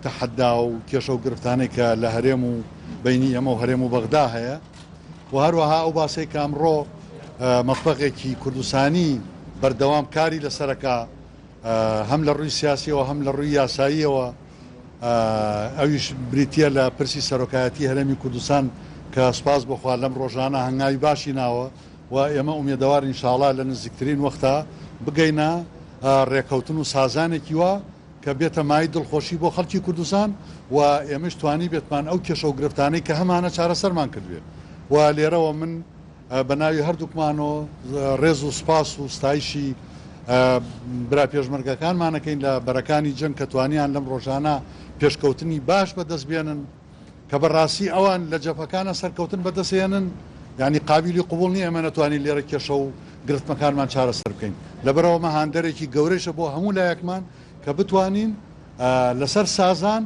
تەحەدا و کێشە و گرفتانەی کە لە هەرێم و بەینی ئێمە و هەرێم و بەغدا هەیە و هەروەها ئەو باسەی کە ئەمڕۆ مەتبەخێکی کوردستانی بەردەوام کاری لەسەرەکە هەم لە ڕووی سیاسیەوە هەم لە ڕووی یاساییەوە ئەویش بریتییە لە پرسی سەرۆکایەتی هەرێمی کوردستان کە سوپاس بۆ خوا لەم ڕۆژانە هەنگاوی باشی ناوە و ئێمە ئومێدەوارین ئینشاڵا لە نزیکترین وەختا بگەینە ڕێکەوتن و سازانێکی وا کە بێتە مایەی دڵخۆشی بۆ خەڵکی کوردستان و ئێمەش توانیبێتمان ئەو کێشە و گرفتانەی کە هەمانە چارەسەرمان کردبێ و لێرەوە من بە ناوی هەردووکمانەوە ڕێز و سوپاس و ستایشی برا پێشمەرگەکانمان ئەکەین لە بەرەکانی جەنگ کە توانیان لەم ڕۆژانە پێشکەوتنی باش بەدەست بێنن کە بە ڕاستی ئەوان لە جەبهەکانە سەرکەوتن بەدەست هێنن یانی قابیلی قبوڵ نیە ئێمە نەتوانین لێرە کێشە و گرفتمەکانمان چارەسەر بکەین لەبەرئەوە ئەمە هاندەرێکی گەورەیشە بۆ هەموو لایەکمان کە بتوانین لەسەر سازان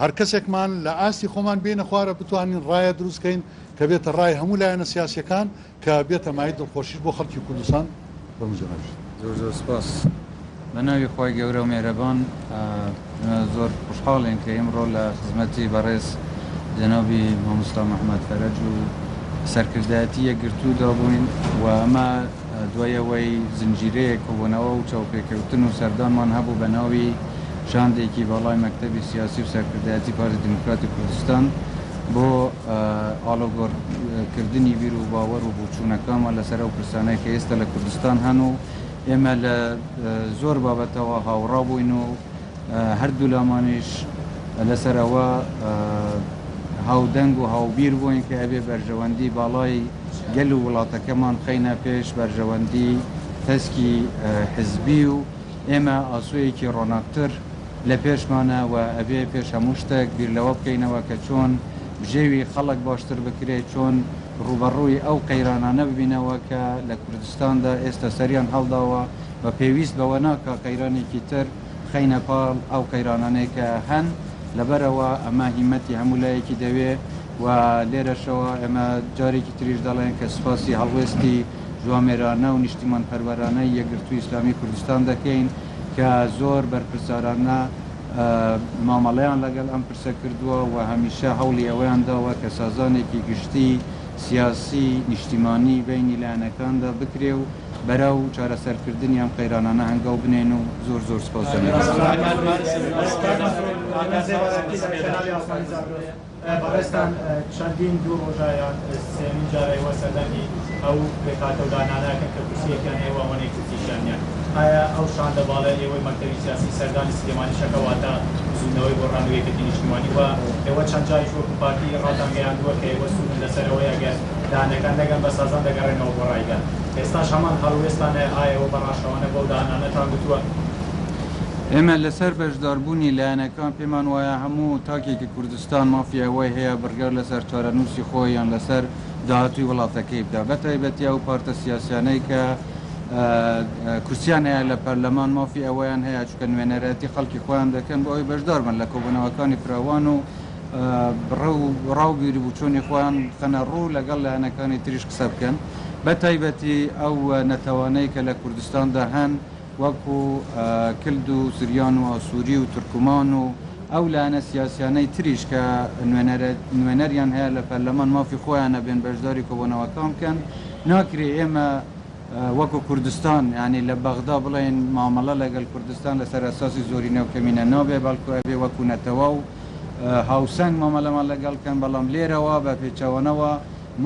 هەر کەسێکمان لە ئاستی خۆمان بێینە خوارە بتوانین ڕایە دروست کەین کە بێتە ڕای هەموو لایەنە سیاسیەکان کە بێتە مایەی دڵخۆشیش بۆ خەڵکی کوردستان فەرموو جەنابیشت. زۆر زۆر سپاس. بە ناوی خوای گەورە و مێهرەبان ئێمە زۆر خوشحاڵین کە ئیمڕۆ لە خزمەتی بەڕێز جەنابی مامۆستا محمد فەرەج و سەرکردایەتی یەکگرتوودا بووین و ئەمە دوای ئەوەی زنجیرەیەک کۆبوونەوە و چاوپێکەوتن و سەردانمان هەبوو بە ناوی شاندێکی باڵای مەکتەبی سیاسی و سەرکردایەتی پارتی دیموکراتی کوردستان بۆ ئاڵوگۆڕ کردنی بیر و باوەڕ و بۆچوونەکانمان لەسەر ئەو پرسانەی کە ئێستا لە کوردستان هەن و ئێمە لە زۆر بابەتەوە هاوڕا بووین و هەردوولامانیش لەسەر ئەوە هاودەنگ و هاوبیر بووین کە ئەبێ بەرژەوەندی باڵای گەل و وڵاتەکەمان بخەینە پێش بەرژەوەندی تەسکی حزبی و ئێمە ئاسۆیەکی ڕۆناکتر لە پێشمانە و ئەبێ پێش هەموو شتێک بیر لەوە بکەینەوە کە چۆن بژێوی خەڵک باشتر بکرێ، چۆن ڕووبەڕووی ئەو قەیرانانە ببینەوە کە لە کوردستاندا ئێستا سەریان هەڵداوە و پێویست بەوە ناکا قەیرانێکی تر بخەینە پاڵ ئەو قەیرانانەی کە هەن، لەبەرئەوە ئەمە هیمەتی هەموو لایەکی دەوێ و لێرەشەوە ئێمە جارێکی تریش دەڵێن کە سوپاسی هەڵوێستی جوامێرانە و نیشتیمانپەروەرانەی یەکگرتووی ئیسلامی کوردستان دەکەین کە زۆر بەرپرسارانە مامەڵەیان لەگەڵ ئەم پرسە کردووە و هەمیشە هەوڵی ئەوەیان داوە کە سازانێکی گشتی سیاسی نیشتیمانی بەینی لایەنەکاندا بکرێ و بەرەو چارەسەرکردنی ئەم قەیرانانە هەنگاو بنێن و زۆر زۆر سپاس جەنابی. بەڕێزتان چەندین دوو ڕۆژە یان سێیەمین جارە ئێوە سەردانی ئەو پێکهاتە و لانانە ئەکەن کە کورسییەکیان هەیە و ئەوەنەی کورسیشیان نییە. ئایا ئەو شاندە باڵای ئێوەی مەکتەبی سیاسی سەردانی سلێمانیش ئەکا واتە بزووتنەوەی گۆڕان و یەکێتی نیشتیمانی و ئێوە چەند جاریش وەکو پارتی ڕاتان گەیاندووە کە ئێوە سوورن لەسەر ئەوەی ئەگەر لایەنەکان نەگەن بە سازان دەگەڕێنەوە بۆ ڕای گەل. ئێستاش هەمان هەڵوێستان هەیە ئایا ئێوە بە ڕاشکاوانە بەو لایەنانەتان گوتووە؟ ئێمە لەسەر بەشداربوونی لایەنەکان پێمان وایە هەموو تاکێکی کوردستان مافی ئەوەی هەیە بڕیار لەسەر چارەنووسی خۆی یان لەسەر داهاتووی وڵاتەکەی بدا بەتایبەتی ئەو پارتە سیاسیانەی کە کورسیان هەیە لە پەرلەمان مافی ئەوەیان هەیە چونکە نوێنەرایەتی خەڵکی خۆیان دەکەن بۆ ئەوەی بەشدار بن لە کۆبوونەوەکانی فراوان و ڕا و بیروبوچوونی خۆیان بخەنە ڕوو لەگەڵ لایەنەکانی تریش قسە بکەن بەتایبەتی ئەو نەتەوانەی کە لە کوردستاندا هەن وەکو کلد و سریان و ئاسوری و تورکمان و ئەو لایەنە سیاسیانەی تریش کە نوێنەریان هەیە لە پەرلەمان مافی خۆیانە بێن بەشداری کۆبۆنەوەکان بکەن ناکرێ ئێمە وەکو کوردستان یانی لە بەغدا بڵێین مامەڵە لەگەڵ کوردستان لەسەر ئەساسی زۆرینە و کەمینە نابێ بەڵکو ئەبێ وەکو نەتەوە و هاوسەنگ مامەلەمان لەگەڵ کەن بەڵام لێرەوە بە پێچەوانەوە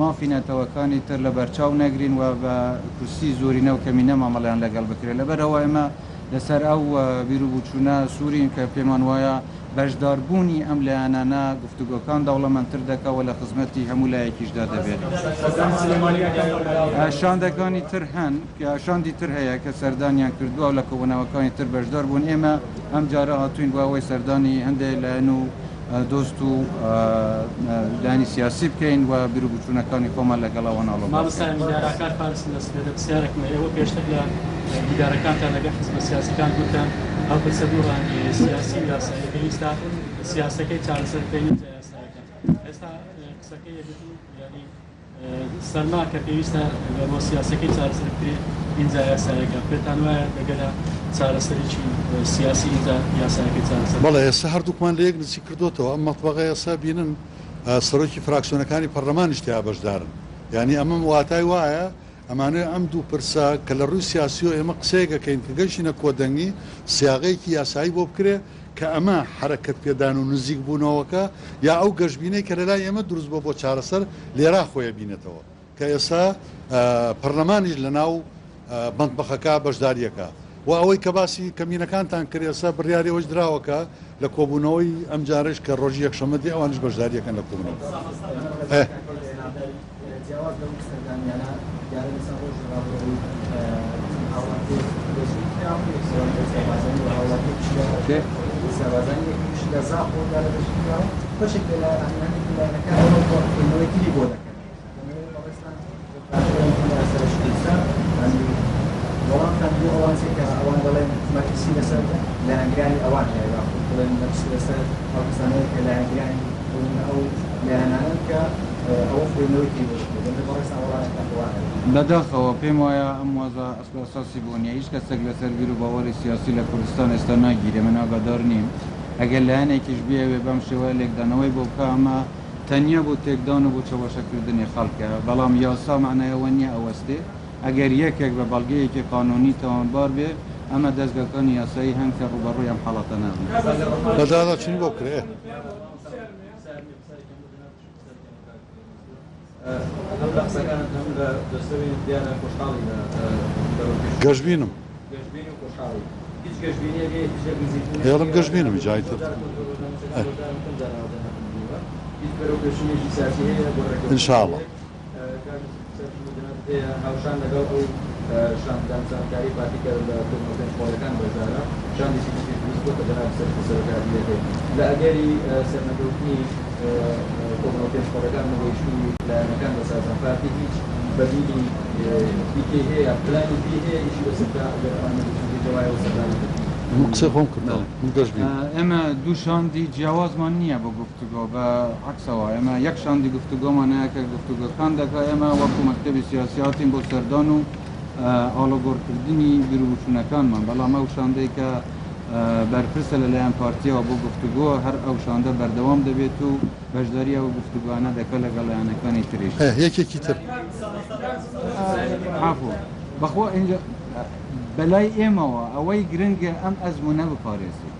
مافی نەتەوەکانی تر لەبەرچاو نەگرین و بە کورسی زۆرینە و کەمینە مامەڵەیان لەگەڵ بکرێت. لەبەرئەوە ئێمە لەسەر ئەو بیروبوچوونە سوورین کە پێمان وایە بەشداربوونی ئەم لایەنانە گفتوگۆکان دەوڵەمەندتر دەکا و لە خزمەتی هەموو لایەکیشدا دەبێت. شاندەکانی تر هەن، شاندی تر هەیە کە سەردانیان کردووە و لە کۆبوونەوەکانی تر بەشدار بوون. ئێمە ئەمجارە هاتووین بۆ ئەوەی سەردانی هەندێ لایەن و دۆست و لایەنی سیاسی بکەین و بیروبوچوونەکانی خۆمان لەگەڵ ئەوان ئاڵۆگۆڕ بکەین. مامۆستا ئەمین ئاراکار فارسم لە سوێدە، پرسیارێکم هەیە، ئێوە پێشتر لە دیدارەکانتان لەگەڵ حزبە سیاسیەکان گوتتان ئەو پرسە دوو ڕەهەندی هەیە، سیاسی و یاسایی، پێویستە سیاسەکەی چارەسەر بکەین ئینجا یاسایەکە. ئێستا قسەکەی یەکگرتوو یانی. سەرما کە پێویستە لە ڕووە سیاسیەکەی چارەسەر بکرێت ئینجا یاسایەکە، پێتان وایە دەگەنە چارەسەرێکی سیاسی ئینجا یاسایەکەی چارەسەر بەڵێ ئێستا هەردووکمان لە یەک نزیک کردۆتەوە، ئەم مەتبەغە ئێستا بینن سەرۆکی فراکسیۆنەکانی پەرلەمانیش تیا بەشدارن، یانی ئەمە واتای وایە ئەمانەوێ ئەم دوو پرسە کە لە ڕووی سیاسیەوە ئێمە قسەیەک ئەکەین کە گەیشتینە کۆدەنگی، سیاغەیەکی یاسایی بۆ بکرێ کە ئەمە حەرەکەت پێدان و نزیک بوونەوەکە یا ئەو گەشبینەی کە لەلای ئێمە دروست بووە بۆ چارەسەر لێرا خۆی ئەبینێتەوە کە ئێستا پەرلەمانیش لە ناو مەتبەخەکە بەشداری ئەکا و ئەوەی کە باسی کەمینەکانتان کرد ئێستا بڕیاری ئەوەش دراوە کە لە کۆبوونەوەی ئەمجارەش کە ڕۆژی یەکشەممە دێ ئەوانیش بەشداری ئەکەن لە کۆبوونەوەکە. جیاواز لەو سەردانیانە دیارە لە چەند ڕۆژی ڕابردوو چەند هاوڵاتیەک دەستگیر کراون یەک لەوان بازانی و هاوڵاتیەکیش لە سەربازانی یەکیش لە زاخۆ دیارە دەستگیر کراون بەشێک لە لایەنانێکی لایەنەکان ئەوە خوێندنەوەی تری بۆ دەکەن دەمەوێت بەڕێزتان وەڵامتان بۆ ئەوان چیە کە ئەوان دەڵێن مەترسی لەسەر لایەنگرانی ئەوان هەیە یاخود بڵێن مەترسی لەسەر ئەو کەسانەیە کە لایەنگرانی ئەو لایەنانەن کە ئەوە خوێندنەوەی تری بۆ دەکرێت. دەمەوێت بەڕێزتان وەڵامێکتان بۆ ئەوان هەبێت. بەداخەوە پێم وایە ئەم وەزعە ئەسل و ئەساسی بۆ نیە. هیچ کەسێک لەسەر بیر و باوەڕی سیاسی لە کوردستان ئێستا ناگیرێ. من ئاگادار نیم. ئەگەر لایەنێکیش بیەوێ بەم شێوەیە لێکدانەوەی بۆ بکا ئەمە تەنیا بۆ تێکدان و بۆ چەواشەکردنی خەڵکە. بەڵام یاسا مەعنای ئەوە نیە ئەوەستێ. ئەگەر یەکێک بە بەڵگەیەکی قانوونی تاوانبار بێ ئەمە دەزگاکانی یاسایی هەن کە ڕووبەڕووی ئەم حاڵەتە نابن. بەدواداچوونی بۆ بکرێ. گەشبینم. ئێڵم گەشبینم جا ئیتر. ان شاء اللە. هاوشان لەگەڵ ئەو شاند دانوساندکاری پارتی کە لە کۆبوونەوە پێنج خۆڵیەکان بەشدارە، شاندێکی دیکەش دروست بووە کە جەنابی سەرۆک سەرۆکایەتی دەکەی. لە ئەگەری سەرنەکەوتنی کۆبوونەوە پێنج خۆڵیەکان و نەگەیشتنی لایەنەکان بە سازان، پارتی هیچ بەدیلی دیکەی هەیە یا پلانی بی هەیە ئیشی لەسەر بکا ئەگەر ئەوان نەگەیشتن پێی وایە سەردانی بکەن؟ من قسەی خۆم کرد من گەشبینم. ئێمە دوو شاندی جیاوازمان نییە بۆ گفتوگۆ، بە عەکسەوە ئێمە یەک شاندی گفتوگۆمان هەیە کە گفتوگۆکان دەکا، ئێمە وەکو مەکتەبی سیاسی هاتین بۆ سەردان و ئاڵوگۆڕکردنی بیروبوچوونەکانمان، بەڵام ئەو شاندەی کە بەرپرسە لەلایەن پارتیەوە بۆ گفتوگۆ هەر ئەو شاندە بەردەوام دەبێت و بەشداری ئەو گفتوگۆانە دەکات لەگەڵ لایەنەکانی تریش. یەکێکی تر. عەفو بەخوا ئینجا بەلای ئێمەوە ئەوەی گرنگە ئەم ئەزموونە بپارێزین.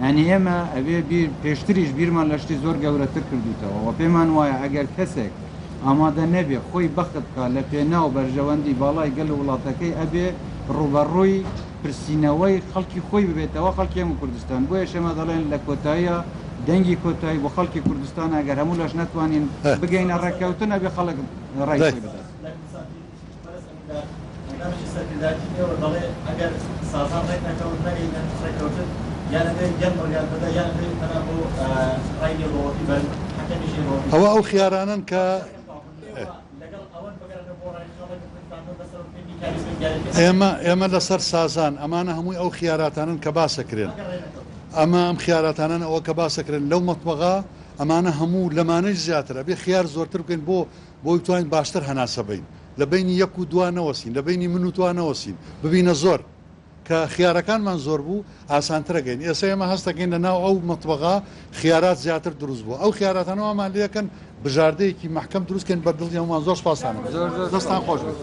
یانی ئێمە ئەبێ بیر پێشتریش بیرمان لە شتی زۆر گەورەتر کردووتەوە و پێمان وایە ئەگەر کەسێک ئامادە نەبێ خۆی بەخت بکا لە پێناو بەرژەوەندی باڵای گەل و وڵاتەکەی ئەبێ ڕووبەڕووی پرسینەوەی خەڵکی خۆی ببێتەوە خەڵکی هەموو کوردستان بۆیەش ئێمە دەڵێن لە کۆتاییا دەنگی کۆتایی بۆ خەڵکی کوردستانە ئەگەر هەموو لاش نەتوانین بگەینە ڕێککەوتن ئەبێ خەڵک ڕای خۆی بدات. ئەندامێکی سەرکردایەتی ئێوە دەڵێ ئەگەر سازان ڕێک نەکەوت نەگەینە ڕێککەوتن یان ئەبێ گەل بڕیار بدا یان ئەبێ پەنا بۆ ڕای نێودەوڵەتی بەرن حەکەمیش نێودەوڵەتی ئەوە ئەو خیارانەن کە لەگەڵ ئەوەن بگەڕێنەوە بۆ ڕای خەڵک ڕیفراندۆم لەسەر میکانیزمێک دیاری بکەن. ئێمە ئێمە لەسەر سازان ئەمانە هەمووی ئەو خیاراتانەن کە باسەکرێن ئەمە ئەم خیاراتانەن ئەوە کە باسەکرێن لەو مەتبەغا ئەمانە هەموو لەمانەش زیاتر ئەبێ خیار زۆرتر بکەین بۆ بۆی بتوانین باشتر هەناسە بەین، لە بەینی یەک و دوا نەوەستین، لە بەینی من و تۆ نەوەستین، ببینە زۆر. کە خیارەکانمان زۆر بوو، ئاسانترە گەین. ئێستا ئێمە هەست دەکەین لە ناو ئەو مەتبەغا خیارات زیاتر دروست بووە. ئەو خیاراتانە وامان لێ ئەکەن بژاردەیەکی مەحکەم دروست کەین بە دڵی هەموومان. زۆر سوپاستان ئەکەم. دەستان خۆش بێت.